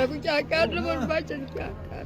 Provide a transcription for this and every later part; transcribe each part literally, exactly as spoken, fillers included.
بہٕ کیٛاہ کَرٕ نہٕ وۄنۍ بَچَن کیٛاہ کَرٕ؟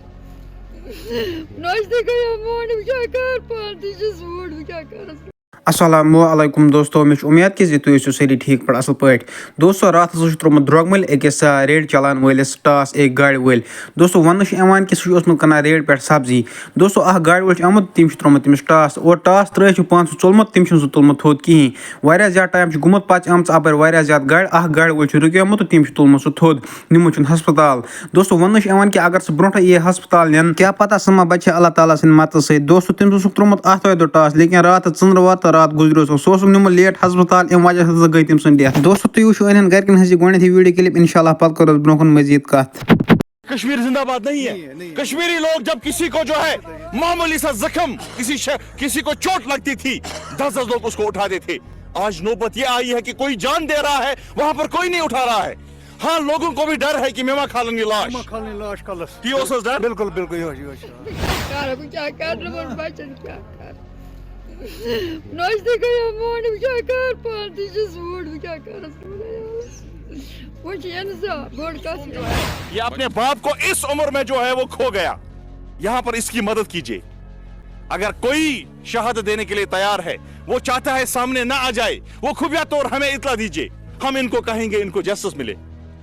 نوٚش تہِ گٔیو مونڈ، بہٕ کیٛاہ کَرٕ؟ پانہٕ تہِ چھَس وُڑ، بہٕ کیٛاہ کَرَس؟ السلام علیکم دوستو، مےٚ چھِ اُمید کہِ زِ تُہۍ ٲسِو سٲری ٹھیٖک پٲٹھۍ، اَصٕل پٲٹھۍ۔ دوستو، راتَس اوس ترٛوومُت درٛوٚگمَلۍ أکِس، آ، ریڈِ چَلاون وٲلِس ٹاس أکۍ گاڑِ وٲلۍ۔ دوستو، وَننہٕ چھُ یِوان کہِ سُہ چھُ اوسمُت کٕنان ریڈِ پٮ۪ٹھ سبزی۔ دوستو، اَکھ گاڑِ وول چھُ آمُت، تٔمۍ چھُ ترٛوومُت تٔمِس ٹاس، اور ٹاس ترٛٲوِتھ چھُ پانہٕ سُہ ژوٚلمُت، تٔمۍ چھُنہٕ سُہ تُلمُت تھوٚد کِہیٖنۍ۔ واریاہ زیادٕ ٹایم چھُ گوٚمُت، پَتہٕ چھِ آمٕژ اَپٲرۍ واریاہ زیادٕ گاڑِ، اَکھ گاڑِ وول چھُ رُکیومُت تہٕ تٔمۍ چھُ تُلمُت سُہ تھوٚد، نیوٗمُت چھُن ہسپتال۔ دوستو، وَننہٕ چھُ یِوان کہِ اگر سُہ برونٛٹھے یِیہِ ہسپتال نِنہٕ، کیٛاہ پتہ سُہ ما بچہِ ہا اللہ تعالیٰ سٕنٛدِ مدتہٕ سۭتۍ۔ دوستو، تٔمِس اوسُکھ ترٛوومُت آتھوارِ دۄہ ٹاس، لیکن راتھ ژٔنٛدٕروار تہٕ راتھ گُزریو سُہ۔ سُہ اوسُکھ نیوٗمُت لیٹ ہسپتال، اَمہِ وجہ سۭتۍ ہسا گٔے تٔمۍ سٕنٛز death۔ دوستو، تُہۍ وٕچھِو أہٕنٛدٮ۪ن گرِکٮ۪ن ہٕنٛز یہِ گۄڈٕنٮ۪تھ یہِ video clip، انشاءاللہ پتہٕ کرو أسۍ برونٛہہ کُن مزید کتھ۔ کشمیر زندہ باد نہیں ہے۔ کشمیری لوگ جب کسی کو جو ہے معمولی سا زخم، کسی ش-، کسی کو چوٹ لگتی تھی، دس دس لوگ اس کو اٹھاتے تھے۔ آج نوبت یہ آئی ہے کہ کوئی جان دے رہا ہے، وہاں پر کوئی نہیں اٹھا رہا ہے۔ ہاں، لوگوں کو بھی ڈر ہے کہ میوا کھا لیں گے لاش۔ میوا کھا لیں گے لاش کلس۔ تی اوس حظ ڈر؟ بالکل، بالکل، یہوے، یہوے چھُ۔ کیٛاہ کَرٕ بہٕ، کیٛاہ کَرٕ نہٕ وۄنۍ بَچَن، کیٛاہ کَرٕ؟ نوٚش تہِ گٔیو مونڈ، بہٕ کیٛاہ کَرٕ؟ پانہٕ تہِ چھَس وُڑ، بہٕ کیٛاہ کَرَس؟ وۄنۍ چھُ اِنصاف، بٔڑ کَتھ چھِ۔ یہ اپنے باپ کو اس عمر میں جو ہے وہ کھو گیا، یہاں پر اس کی مدد کیجیے۔ اگر کوئی شہادت دینے کے لیے تیار ہے، وہ چاہتا ہے سامنے نہ آ جائے، وہ خفیہ طور ہمیں اطلاع دیجیے، ہم ان کو کہیں گے، ان کو جسٹس ملے۔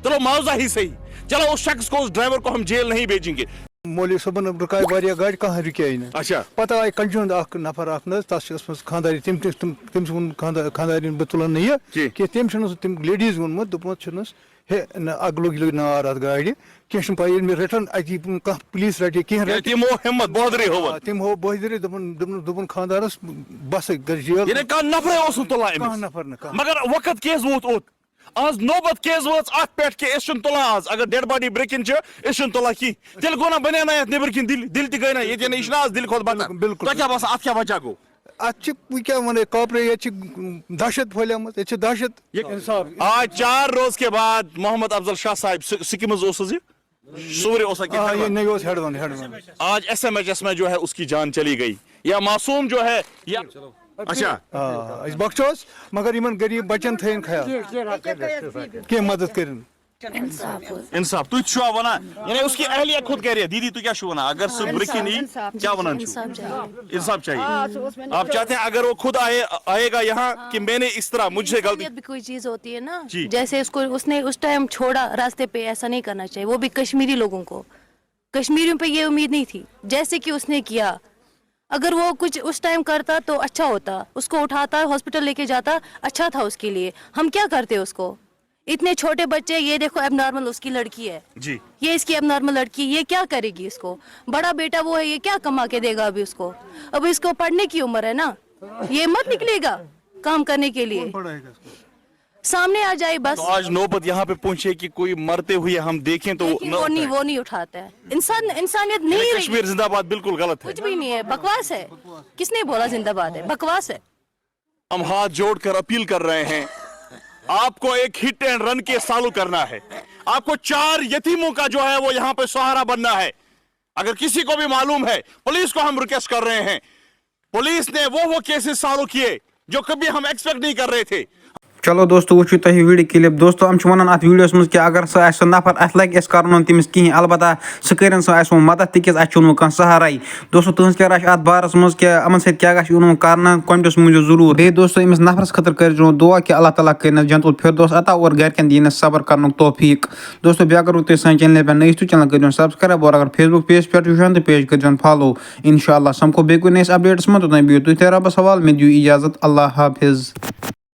چلو معاوضہ ہی صحیح، چلو اس شخص کو، اس ڈرائیور کو ہم جیل نہیں بھیجیں گے۔ مولوی صٲبن رُکایہِ واریاہ گاڑِ، کانٛہہ رُکیے نہٕ۔ اچھا۔ پتہٕ آیہِ کنٹِنیو اکھ نفر اکھ نہ حظ، تس چھِ ٲسمٕژ خانٛدارِنۍ، تٔمۍ تہِ، تٔمۍ، تٔمۍ ووٚن خانٛدا-، خانٛدارِنۍ، بہٕ تُلن نہٕ یہِ جی۔ کینٛہہ۔ تٔمۍ چھُنہٕ سُہ، تٔمۍ لیڈیٖز ووٚنمُت، دوٚپمُت چھُنس، ہے نہ، اَکھ لوٚگ، یہِ لوٚگ نار اتھ گاڑِ، کینٛہہ چھُنہٕ پَیی، ییٚلہِ مےٚ رِٹٲرٕن اَتہِ یہِ کانٛہہ پُلیٖس رَٹہِ، کینٛہہ ہے، رَٹہِ۔ تِم ہو ہِمت، بہادری ہٲوٕن۔ آ، تِم ہو بہادری، دوٚپُن، دوٚپُن، دوٚپُن خانٛدارس، بس، گژھ جیل۔ یعنی کانٛہہ نفرے اوس نہٕ تُلان أمِس۔ کانٛہہ نفر نہٕ، کانٛہہ۔ مگر وقت کیٛازِ ووت اوٚت؟ آز نوبت کیٛازِ وٲژ اتھ پٮ۪ٹھ کہِ أسۍ چھِنہٕ تُلان آز؟ اگر ڈیڈ باڈی برٛکِن چھِ، أسۍ چھِنہٕ تُلان کِہیٖنۍ۔ تیٚلہِ گوٚو نا بنے نا یتھ نیٚبرۍ کِنۍ دِلہِ، دِلہِ تہِ گٔے نا ییٚتہِ، یہِ چھِنہٕ آز دِلہِ کھۄتہٕ بدتر۔ بِلکُل، بِلکُل۔ تۄہہِ کیٛاہ باسان، اتھ کیٛاہ وجہ گوٚو؟ اتھ چھِ، وۄنۍ کیٛاہ وَنو، کاپرے، ییٚتہِ چھِ دہشت پھٔہلیمٕژ، ییٚتہِ چھِ دہشت۔ یہ انصاف۔ آج چار روز کے بعد محمد افضل شاہ صاحب س-، سکمز اوس حظ یہِ؟ سورِ اوسا کہِ آ، ہیڈ یہِ ون؟ نہ، یہِ اوس ہیڈ ون، ہیڈ ون۔ آج ایس ایم ایچ ایس میں جو ہے اس کی جان چلی گئی۔ یا معصوم جو ہے، یا اچھا۔ آ، أسۍ بخشوس، مگر یِمن غریب بچن تھٲیِن خیال۔ کینٛہہ مدد کٔرِن۔ انصاف۔ انصاف۔ تُہۍ چھِوا ونان، یعنی اس کی اہلیہ خود کہہ رہی ہے، دیدی، تُہۍ کیٛاہ چھِو ونان؟ اگر سُہ برٛکِن یی، انصاف۔ کیٛاہ ونان چھِو؟ انصاف چاہیے۔ انصاف چاہیے۔ آ، سُہ اوس مےٚ آپ چاہتے ہیں اگر وہ خود آئے، آئے گا یہاں کہ میں نے اس طرح، مجھ سے غلطی انسانیت بھی کوئی چیز ہوتی ہے نا۔ جی۔ جیسے اس کو، اس نے اس ٹائم چھوڑا راستے پہ، ایسا نہیں کرنا چاہیے، وہ بھی کشمیری لوگوں کو، کشمیریوں پہ یہ امید نہیں تھی، جیسے کہ اس نے کیا۔ اگر وہ کچھ اس ٹائم کرتا تو اچھا ہوتا، اس کو اٹھاتا، ہاسپٹل لے کے جاتا، اچھا تھا اس کے لیے۔ ہم کیا کرتے اس کو؟ اتنے چھوٹے بچے، یہ دیکھو، ایب نارمل اس کی لڑکی ہے۔ جی۔ یہ اس کی ایب نارمل لڑکی، یہ کیا کرے گی اس کو؟ بڑا بیٹا وہ ہے، یہ کیا کما کے دے گا ابھی اس کو؟ ابھی اس کو پڑھنے کی عمر ہے نا، یہ مت نکلے گا کام کرنے کے لیے۔ کون پڑھائے گا اس کو؟ سامنے آ جائے بس۔ تو آج نوبت یہاں پہ پہنچے کہ کوئی مرتے ہوئے ہم دیکھیں تو لیکن نہ وہ نہیں، اٹھائے۔ وہ نہیں اٹھاتا ہے۔ انسان، انسانیت نہیں یعنی رہی۔ کشمیر زندہ باد بالکل غلط ہے۔ کچھ بھی نہیں ہے، بکواس ہے۔ کس نے بولا زندہ باد ہے؟ بکواس ہے۔ ہم ہاتھ جوڑ کر اپیل کر رہے ہیں، آپ کو ایک ہٹ اینڈ رن کیس سالو کرنا ہے، آپ کو چار یتیموں کا جو ہے وہ یہاں پہ سہارا بننا ہے۔ اگر کسی کو بھی معلوم ہے، پولیس کو ہم ریکویسٹ کر رہے ہیں، پولیس نے وہ، وہ کیسز سالو کیے جو کبھی ہم ایکسپیکٹ نہیں کر رہے تھے۔ چلو دوستو، وٕچھِو تۄہہِ video clip۔ دوستو، یِم چھِ وَنان اَتھ videoس منٛز کہِ اگر سُہ آسہِ سُہ نفر اَتھِ لَگہِ، أسۍ کَرو نہٕ تٔمِس کِہیٖنۍ۔ البتہ سُہ کٔرِن سُہ اَسہِ وۄنۍ مدد، تِکیٛازِ اَسہِ چھُنہٕ وۄنۍ کانٛہہ سہارَے۔ دوستو، تُہٕنٛز کیٛاہ راے چھِ اَتھ بارَس منٛز کہِ یِمَن سۭتۍ کیٛاہ گژھِ یُن وۄنۍ کَرنہٕ؟ commentsس منٛز ؤنِو ضروٗر۔ بیٚیہِ دوستو، أمِس نفرَس خٲطرٕ کٔرۍزیو دُعا کہِ اللہ تعالیٰ کٔرِنَس جنت الفردوس عطا اور گَرِکٮ۪ن دِیِنَس صبر کَرنُک توفیٖق۔ دوستو، بیٚیہِ اگر وۄنۍ تُہۍ سانہِ channelہِ پٮ۪ٹھ نٔے چھِو، channel کٔرۍزیو subscribe اور اگر Facebook pageس پٮ۪ٹھ چھِو وٕچھان تہٕ page کٔرۍزیو follow۔ انشاءاللہ سمکھو بیٚیہِ کُنہِ نٔیِس updateس منٛز، توٚتام بِہِو تُہۍ تہِ رۄبَس حوالہٕ، مےٚ دِیِو اجازت، اللہ حافظ۔